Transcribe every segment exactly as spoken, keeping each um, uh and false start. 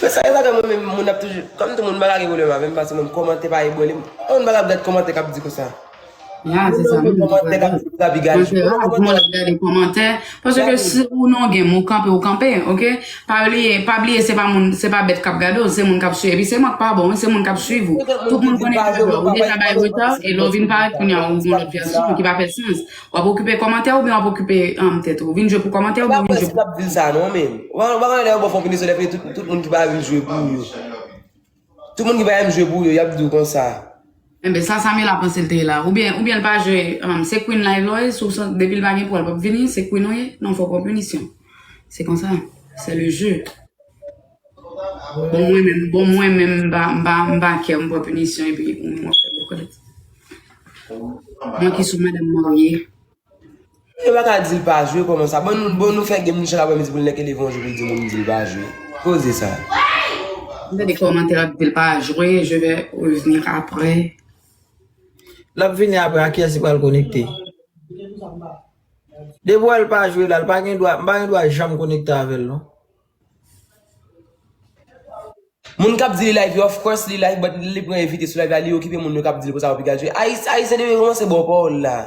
Sa e sa ke mwen menm, moun ap toujou, kòm tout moun pa ka gen pwoblèm avè m, paske mwen, kòmantè pa ebranle m. Yon moun pa ka ap gad kòmantè k ap di konsa. Ya, se sa menm. Kòmantè k ap di pou Gaby gade. An jeneral, moun ap gade kòmantè, paske si ou nan yon game, ou kanpe, ou kanpe, oke? Pa bliye, pa bliye, se pa moun, se pa bèt k ap gade w, se moun k ap swiv. Epi se mwen k pa bon, se moun k ap swiv ou. Tout moun konnen ki pa bon, ou deja bay reta, e lè w vin parèt kounye a, ou gen yon lòt vèsyon ki pa fè sans. W ap okipe kòmantè oubyen w ap okipe, um, tèt ou? Ou vin jwe pou kòmantè oubyen w vin jwe pou... Ou pa kwè si n ap di l sa non, men. Ou pa, ou pa konnen lè yo ba w fè yon pinisyon, lè fini tout, tout moun ki pa vin jwe pou yo. Tout moun ki pa vin jwe pou yo, y ap di w konsa. Enben, sa Samila panse l te ye la. Oubyen, oubyen l pa jwe, um, se Queen Live la w ye, si w san-, depi l pa gen pou l, l p ap vini, se Queen ou ye, non, fò w pran pinisyon. Se konsa. C'est le jeu. Bon, mwen menm, bon, mwen menm, m pa, m pa, m pa kè, m pran pinisyon epi ou menm w ap fè bòkòlèt. Mwen ki sou madanm marye. Yo pa ka di l pa jwe, kòman sa? Bon, nou, bon, nou fè game, nou chak aprèmidi pou l nèk leve yon jou pou l di moun di l pa jwe. Koze sa. M tande kòmantè ap di l pa jwe, je vais revenir après. L ap vini aprè, a kiyès li pral konekte? Depi w wè l pa jwe la, l pa gen dwa, m pa gen dwa janm konekte avè l, non. Moun k ap di li live yo, of course li live, but li pran envite sou live la, li okipe moun yo k ap di l konsa yo pi ka jwe. Ayis-, Ayisyen dwe kòmanse ba w pawòl la.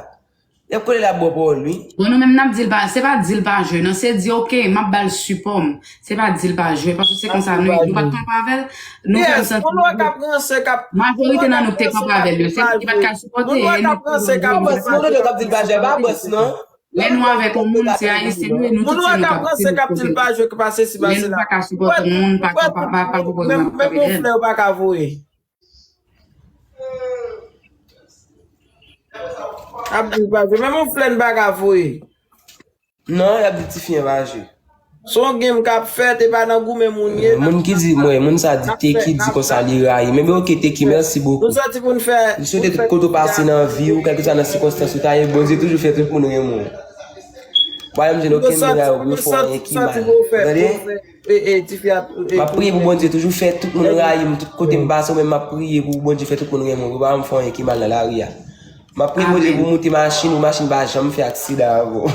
Y ap kole la ba w pawòl, wi. Bon, nou menm n ap di l pa, se pa di l pa jwe, non, se di, oke, m ap ba l sipò m. Se pa di l pa jwe, paske se konsa nou ye. Nou pa t kanpe avè l, nou fè l santi. Majorite nan nou ki te kanpe avè l yo, se nou ki pa t ka sipòte, e nou ki te kanpe avè l. Lè nou avèk yon moun, se ayisyen nou ye, nou tout se nou k ap, se nou k ap koze. Lè nou pa ka sipòte yon moun, pa, pa, pa, pa, pa sipòte yon moun k ap ede l. Ap di l pa jwe. Menm yon flè n pa ka voye. Non, y ap di tifi an pa jwe. Se yon game k ap fèt, e pa nan goumen moun ye. Moun ki di, mwen, moun sa di Teki di konsa li rayi. Men, men oke, Teki, mèsi bokou. Nou sòti pou n fè. M swete tout kote w pase nan vi w, kèlkeswa nan sikonstans ou ta ye, Bondye toujou fè tout moun renmen w. Pa janm jwenn okenn moun rayi w pou yo fè w anyen ki mal. Tande? M ap priye pou Bondye toujou fè tout moun rayi m, tout kote m pase, ou menm m ap priye pou Bondye fè tout moun renmen w, pou pa janm fè w anyen ki mal nan lari a. M ap priye Bondye pou w moute machin ou, machin pa janm fè aksidan ankò.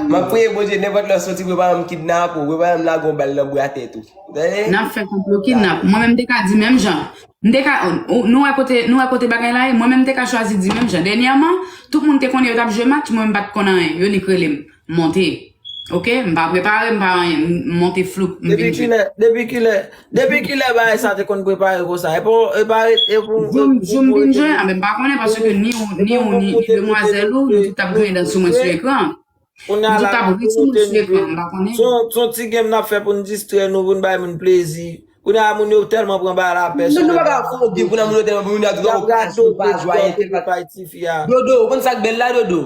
M ap priye Bondye, nenpòt lè w soti, pou yo pa janm kidnape w, pou yo pa janm lage yon bal nan bra tèt ou. Tande? N ap fè konplo kidnap. Mwen menm, m te ka di menm jan. M te ka, ou, nou wè kote, nou wè kote bagay la ye? Mwen menm, m te ka chwazi di menm jan. Dènyèman, tout moun te konnen yo t ap jwe match, mwen, m pa t konn anyen. Yo nik rele m. M monte. Oke? M pa prepare, m pa anyen. M monte floup, m vin jwe. Depi kilè, depi kilè, depi kilè bagay sa te konn prepare konsa? E pou, e pa, e pou, jou m, jou m vin jwe, anben, m pa konnen, paske ni ou, ni ou, ni demwazèl ou, nou tout t ap griyen dan sou mwen sou ekran. Kounye a la, nou tout ap ri sou mwen sou ekran, m pa konnen. Se yon, se yon ti game n ap fè pou n distrè nou, pou n bay moun plezi. Kounye a, moun yo tèlman pran bagay la pèsonèl. Nou pa ka fè yon game kounye a, moun yo tèlman, moun yo ap radote, pa jwe, pa tifi a. Dodo, ou konn sa k bèl la, Dodo?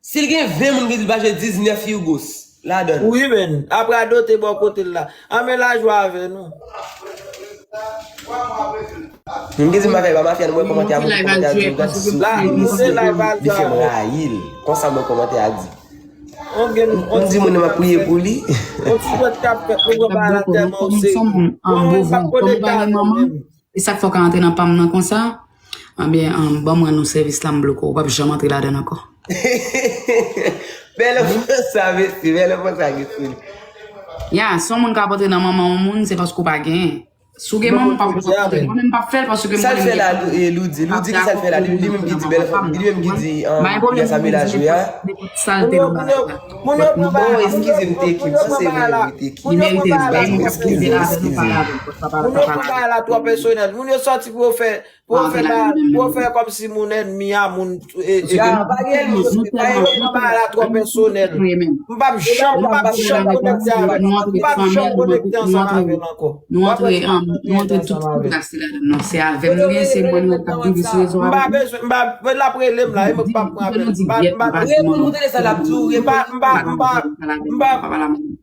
Si l gen ven moun ki di l pa jwe, diznèf yo gos ladan l. Wi, men. Ap radote bò kote l la. Anben lajwa avè nou. Moun ki di m pa fè pa mafya, nou wè kòmantè a, moun kòmantè a di m gad sou li, li fè m rayi l. Konsa mwen kòmantè a di. M di moun nan m ap priye pou li. Yon ti jwèt k ap fèt, nou pran bagay la tèlman oserye. Mwen menm m p ap konekte avè l menm. E sa k fè w ka antre nan pa m nan konsa? Anben, um, ban m rann ou sèvis la, m bloke w. Ou p ap janm antre ladan l ankò. Bèl anfans sa, mesye, bèl anfans sa, Gustine. Ya, si yon moun ka ap antre nan manman yon moun, se paske w pa genyen. Si w gen manman, w p ap, w p ap antre. Mwen menm, m p ap fè l paske m konnen m gen manman. Sa l fè la, Lou-, eh, Loudi? Loudi, ki sa l fè la? Li, li menm ki di bèl anfans, li menm ki di, um, piga sa melaje a. Nenpòt sa l te nan bagay la. Bon, eskize m, Teki, m sanse mwen menm, wi, Teki. Li merite l, eskize m, eskize m. Moun yo pran bagay la twò pèsonèl. Moun yo sòti pou yo fè, pou yo fè bagay, pou yo fè kòmsi moun ènmi a moun, e, e, moun tèlman, nou tèlman, m p ap janm, m p ap janm konekte avè l. M p ap janm konekte ansanm avè l ankò. Nou antre, um, nou antre tout, tout plas ladan l, non. Se avè m nou ye, se mwen nou k ap viv sou rezo a. M pa bezwen, m pa, l ap rele m la, e mwen k p ap pran apèl. M pa, m pa, m pa, m pa, m pa, m pa, m pa,